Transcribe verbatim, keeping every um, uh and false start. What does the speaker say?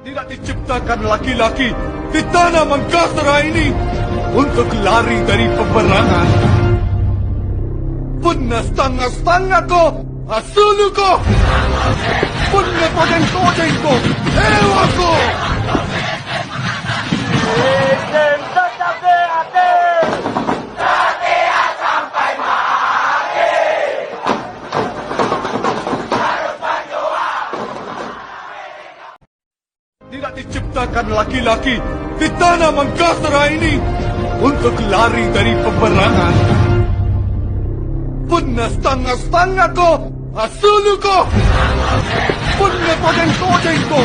Tidak diciptakan laki-laki di tanah Mangkasara ini untuk lari dari peperangan. Punna stanga-stangako, assuluko! Punna tojeng-tojengko, hewako! Tidak diciptakan laki-laki di tanah Mangkasara ini untuk lari dari peperangan. Punna stanga-stangako, assuluko! Punna tojeng-tojengko,